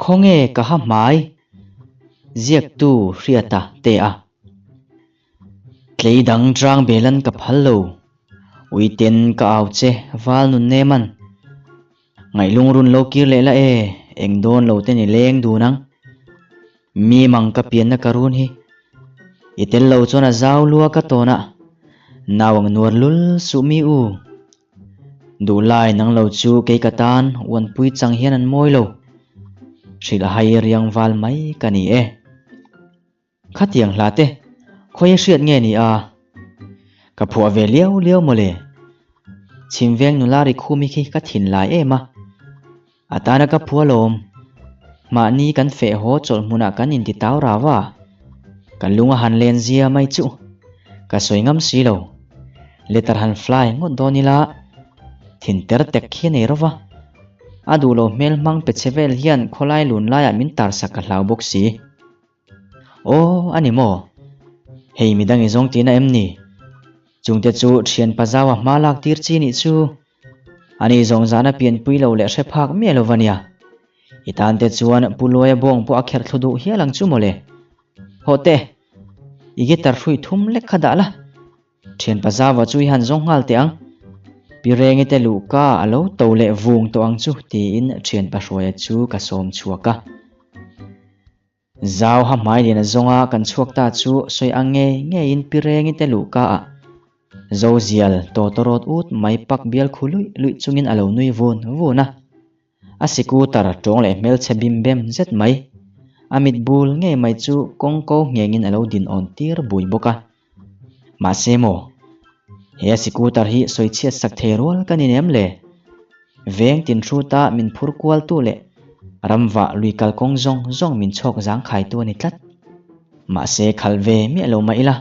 Khawnge ka ha hmai? Ziaktu Hriata te a. Tlei dang chang belan ka phal lo. Uiten ka au che val nun nem an. Ngaihlungrun lo kir leh la e, eng dawn lo te ni leng dun ang. Mi mang ka pianna ka run hi. I tel lo chuan a zau lua ka tawn a, nau ang nuar lul suh mi u. Duhlai nang lo chu kei ka tan uanpui chang hian an mawi lo. Hrilh a hai riang val mai ka ni e. Khatiang hla te khawi a hriat nge ni a? Ka phuah ve liau liau mawle. Chhimveng nula ri khumi khi ka thin lai em a. A tana ka phuah lawm. Mahni kan feh haw chawlh hmunah kan inti tau rau a. Ka lung a han len zia mai chu. Ka sawi ngam si lo. Letter han fly ngawt dawn ila thin ter tek khi a nei rawva. A duh lo hmel hmang pe che vel hian khawlai lun laiah min tarsak ka hlau bawk si. Aw, a ni maw? Hei midang i zawng tihna em ni? Chungte chu thian pazaua hma lak tir chi nih chu. Ani zawng zana pianpui lo leh hre phak miah lo va nia. I tan te chuan Pu Luaia bawng pawh a kherh thlu duh hial ang chu mawle. Hawh teh, i guitar hrui thum lek kha dah la. Thian pazaua chu i han zawng nghal teh ang. Pi Rengi te luhka a lo to leh vung tawh ang chu tiin thian pahruaia chu ka sawm chhuak a. Zau ha hmai lian a zawnga kan chhuak ta chu sawi ang ngei ngeiin pi Rengi te luhka ah Zozial tawtawrawt ut mai pak bial khu luih luih chungin a lo nui vun vun a. A scooter tawng leh hmelchhe bim bem zet mai. A mit bul ngei mai chu kawng ko nghengin a lo din awn tir bui bawk a. Mahse maw? He a scooter hi sawi chhiat sak thei rual ka ni nem le? Veng tin hruta min phur kual tu leh ramvah lui kalkawng zawng zawng min chhawk zangkhai tu a ni tlat. Mahse khal ve miah lo mah ila,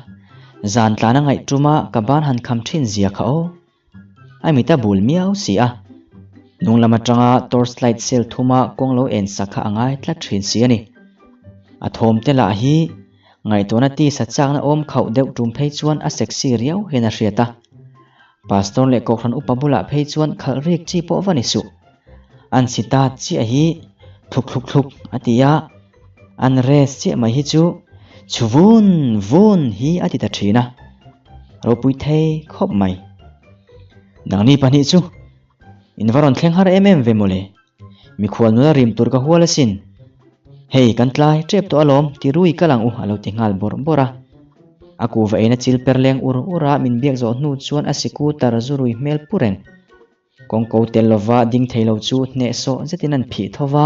zan tlan a ngaih tuma ka ban han kham thin zia kha aw. A mit a bul miau si a. Hnung lam atanga torch light cell thuma kawng lo en sak kha a ngai tlat thin si a ni. A thawm te lah hi ngaihtuahna tisa chakna awm khauh deuh tum phei chuan a sexy riau hian a hriat a. Pastor leh Kohhran upa bulah phei chuan khalh rik chi pawh va ni suh. An si ta chiah hi thluk thluk thluk a ti a, an rest chiah mai hi chu chhu vun vun hi a ti ta thin a. Ropui thei khawp mai. Nangni pahnih chu in va rawn thleng har em em ve mawle. Mikhual nula rim tur ka hual asin. Hei kan tlai tep tawh alawm ti rui ka lang u a lo ti nghal bawrh bawrh a. A kuva eina chil per leng ur ur a min biak zawh hnu chuan a scooter zu rui hmel pu reng. Kawngko tel lova ding thei lo chu hnehsawh zetin an phih tho va,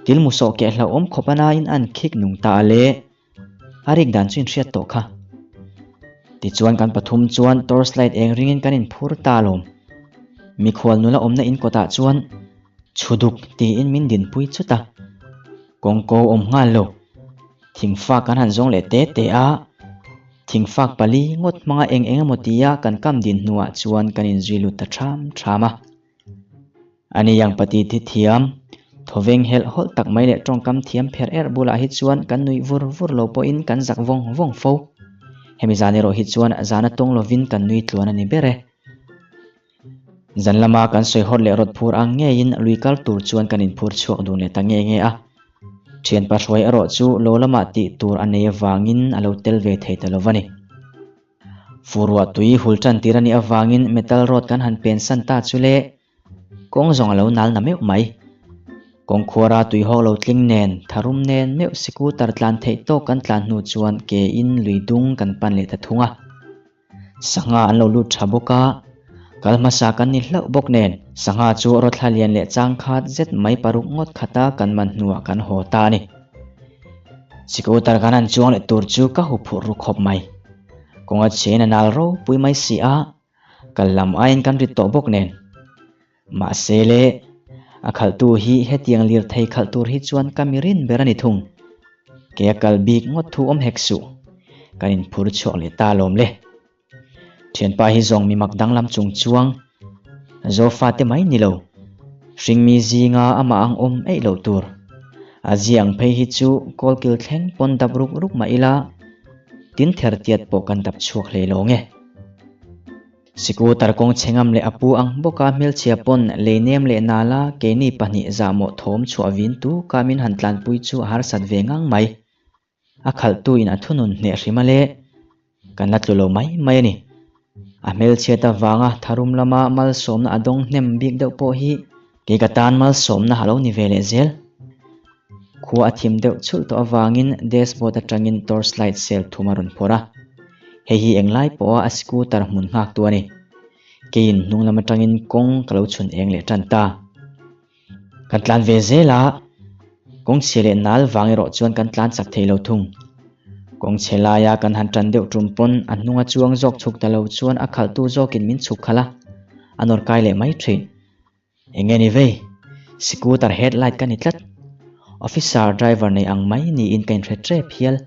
tilmu sawh keh hlauhawm khawp a nain an khik nung ta a le. A rik dan chu inhriat tawh kha. Tichuan kan pathum chuan torch light eng ringin kan inphur ta alawm. Mikhual nula awmna in kawtah chuan chhuduk tiin min dinpui chut a. Kawngko awm nghal lo. Thingfak kan han zawng leh te te a. Thingfak pali ngawt hmanga eng eng emaw tia kan kam din hnuah chuan kan inzui lut ta ṭham ṭham a. Ani yang pati thi thiam, thawveng helh hawlh tak mai leh tawngkam thiam pherh erh bulah hi chuan kan nuih vur vur lo pawhin kan zak vawng vawng fo. Hemi zan erawh hi chuan zana tawng lovin kan nui tluan a ni ber e. Zan lama kan sawi hawt leh rawt phur ang ngeiin lui kal tur chuan kan inphur chhuak dun leh ta nge nge a. Thianpa hruai erawh chu lo lamah tih tur a nei avangin a lo tel ve thei ta lo va ni. Furua tui hul tan tir a nih avangin metal road kan han pen san ta chu le, kawng zawng a lo nal na meuh mai. Kawng khuara tui hawk lo tling nen, tharum nen meuh scooter tlan theih tawk kan tlan hnu chuan ke in lui dung kan pan leh ta thung a. Sangha an lo lut tha bawk a, kal hmasa kan ni hlauh bawk nen sangha chu rawthla lian leh chang khat zet mai paruk ngawt khata kan man hnuah kan haw ta a ni. Scooter kan han chuang leh tur chu ka huphurh ru khawp mai. Kawnga chhiain a nal ropui mai si a, kal lam aiin kan rit tawh bawk nen. Mahse le, a khalhtu hi hetiang lirthei khalh tur hi chuan ka mi rin ber a ni thung. Kei a kal bik ngawt thu awm hek suh. Kan inphur chhuak leh ta alawm le. Thianpa hi zawng mi mak danglam chung chuang Zofa te mai ni lo. Hringmi zinga amah ang awm eih loh tur. A zia ang phei hi chu kawlkil thleng pawn dap ruk ruk mah ila, tin ther tiat pawh kan dap chhuak hlei lo nge. Scooter kawng chhe ngam leh a pu ang bawka hmelchhia pawn lei nem leh nala keini pahnih zahmawh thawm chhuah vin tu ka min han tlanpui chu a harsat ve ngang mai. A khalhtu in a thunun hneh hrim a le, kan la tlu lo mai mai a ni. A hmelchhiat avanga tharum lama malsawmna a dawng hnem bik deuh pawh hi kei ka tan malsawmna a lo ni ve leh zel. Khua a thim deuh chhulh tawh avangin dashboard atangin torch light sel thum a rawn phawrh a. Hei hi englai pawha a scooter hmun nghaktu a ni. Keiin hnung lam atangin kawng ka lo chhun eng leh tan ta. Kan tlan ve zel a, kawng chhia leh nal vang erawh chuan kan tlan chak thei lo thung. Kawng chhe laia kan han tan deuh tum pawn a hnunga chuang zawk chhuk ta lo chuan a khalhtu zawkin min chhuk khalh a, a nawr kai leh mai thin. Eng nge ni vei? Scooter headlight ka ni tlat. Officer driver nei ang mai niin ka inhre tep hial.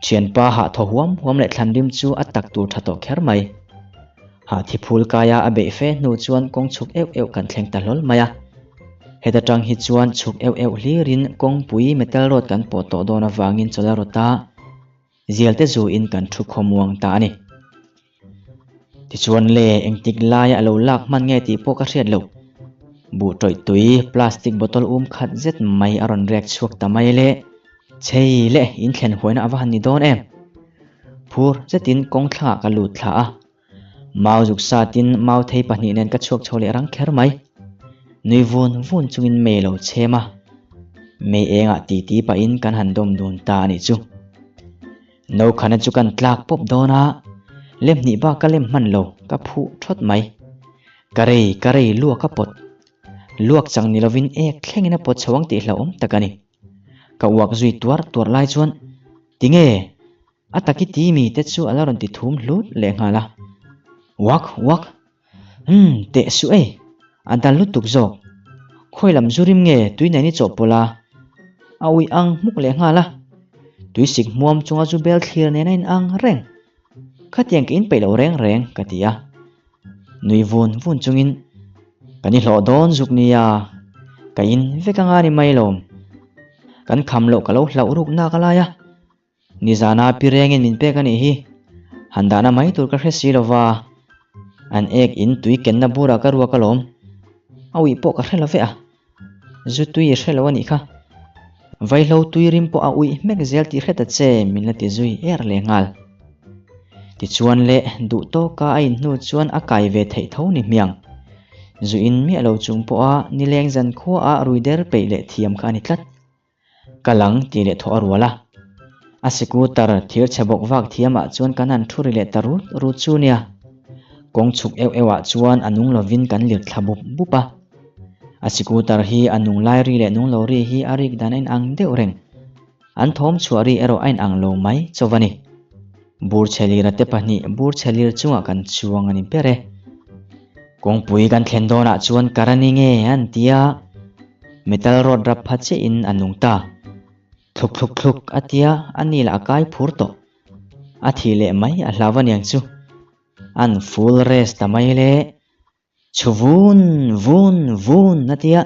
Thianpa hah thaw huam huam leh thlanrim chu a tak tur tha tawh kher mai. Hah thi phul kaia a beih fe hnu chuan kawng chhuk euh euh kan thleng ta hlawl mai a. Heta tang hi chuan chhuk euh euh hlirin kawngpui metal road kan pawh tawh dawn avangin chawlh a rawt a, zialte zuin kan thu khawmuang ta a ni. Tichuan le engtik laia a lo lak hman nge tih pawh ka hriat lo. Buh tawih tui plastic bottle um khat zet mai a rawn rek chhuak ta mai le. Chei le in thlen huaina a va han ni dawn em? Phur zetin kawng thlangah ka lut thla a. Mau zuk satin mau thei pahnih nen ka chhuak chho leh rang kher mai. Nui vun vun chungin mei lo chhem a. Mei engah titi pahin kan han dawm dun ta a nih chu. No khana chu kan tlak pawp dawn a, lem hnih bak ka lem hman lo, ka phuh thawt mai. Ka rei, ka rei luak a pawt. Luak chang ni lovin ek thlengin a pawt chho ang tih hlauhawm tak a ni. Ka uak zui tuar tuar lai chuan, Tinge? A taki ti mi te chu a la rawn ti thum hlut leh nghal a. Uak, uak. Umm, teh suh ei. A dal lutuk zawk. Khawi lam zu rim nge tui nen i chawhpawlh a? A uih ang hmuk leh nghal a. Tui sik hmuam chunga zu bel thlir nen a in ang reng. Khatiang ka inpeih lo reng reng, ka ti a. Nui vun vun chungin, Kan i hlawh dawn zuk nia, ka in vek anga ni mai lawm. Kan kham loh ka lo hlauh ruk nak a lai a. Nizana pi rengin min pek a nih hi. Han dahna mai tur ka hre si lo va. An ek in tui kenna burah ka ruak alawm. A uih pawh ka hre lo ve a. Zu tui i hre lo a nih kha. Vaihlo tui rim pawh a uih hmek zel tih hre ta che min la ti zui er leh nghal. Tichuan le duh tawka a in hnu chuan a kai ve theih tho ni hmiang. Zu in miah lo chung pawha nileng zan khuaah rui der peih leh thiam kha a ni tlat. Ka lang tih leh thawh a rual a. A scooter thir chhe bawk vak thiamah chuan kan han thu ri leh ta rut rut chu nia. Kawng chhuk euh euh ah chuan a nung lovin kan lir thla bup bup a. A scooter hi a nung lai ri leh nung lo ri hi a rik dan a inang deuh reng. An thawm chhuah ri erawh a inang lo mai chauh a ni. Bur chhe lira te pahnih bur chhe lir chungah kan chuang a ni ber e. Kawngpui kan thlen dawnah chuan Karani nge an ti a. Metal rod rap pha chiahin a nung ta. Thluk thluk thluk a tia a ni lah a kai phur tawh. A thih leh mai a hlau aniang chu. An full rest ta mai le. Chhu vun vun vun a tia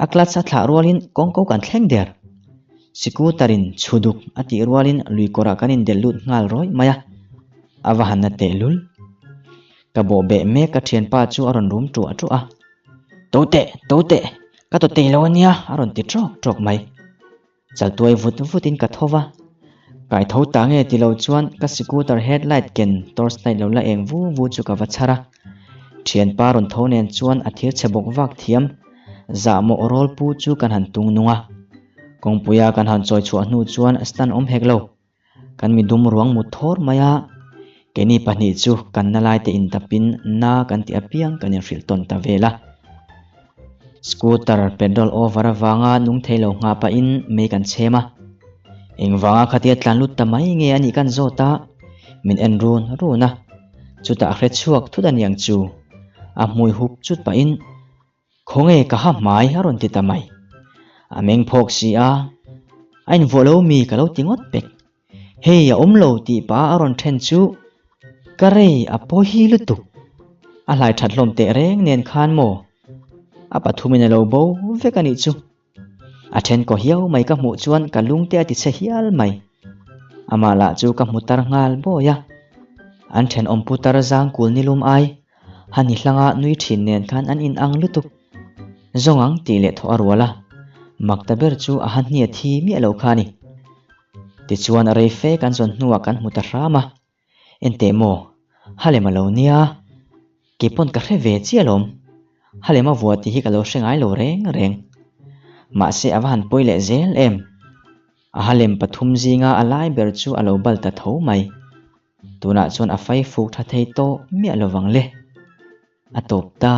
a clutch a thlah rualin kawngko kan thleng der. Scooter in chhu duk a tih rualin lui kawrah kan indelh lut nghal rawih mai a. A va han na teh lul. Ka bawh beh mek ka thianpa chu a rawn rum ṭuah ṭuah a. To teh, to teh, ka to tei lo ania a rawn ti ṭawk ṭawk mai. Chaltuai vut vutin ka tho va. Kai tho ta nge ti lo chuan ka scooter headlight ken torch light lo la eng vu vu chu ka va chhar a. Thianpa rawn tho nen chuan a thir chhe bawk vak thiam. Zahmawh rawl pu chu kan han tung nung a. Kawngpuia kan han chawi chhuah hnu chuan stand awm hek lo. Kan mi dum ruang mut thawr mai a, keini pahnih chu kan na lai te intapin na kan tih apiang kan inhrilh tawn ta vel a. Scooter petrol over avanga nung thei lo nghah pahin mei kan chhem a. Engvanga khatia tlan lut ta mai nge a nih kan zawt a, min en run run a. Chutah a hre chhuak thut a niang chu, a hmui hup chut pahin Khawnge ka ha hmai a rawn ti ta mai. A meng phawk si a, a invuah lo mi ka lo ti ngawt pek. Hei a awm lo tih pa a rawn then chu ka rei a pawi hi lutuk. A hlai that hlawm teh reng nen khan maw a pathumin a lo bo vek a nih chu. A then kaw hiau mai ka hmuh chuan ka lung te a ti chhe hial mai. Amah lah chu ka hmu tar nghal bawi a. An thenawm putar zang kul nilum ai, han hi hlanga nui thin nen khan an in ang lutuk. Zawng ang tih leh thawh a rual a, mak ta ber chu a ha hnia thi miah lo kha a ni. Tichuan a rei fe kan zawn hnuah kan hmu ta hram a, Enteh maw? Halem a lo nia. Keipawn ka hre ve chiah alawm. Halem a vua tih hi ka lo hre ngai lo reng reng. Mahse a va han pawi leh zel em? A halem pathum zinga a lai ber chu a lo bal ta tho mai. Tunah chuan a fai fuk tha thei tawh miah lovang le. A tawp ta.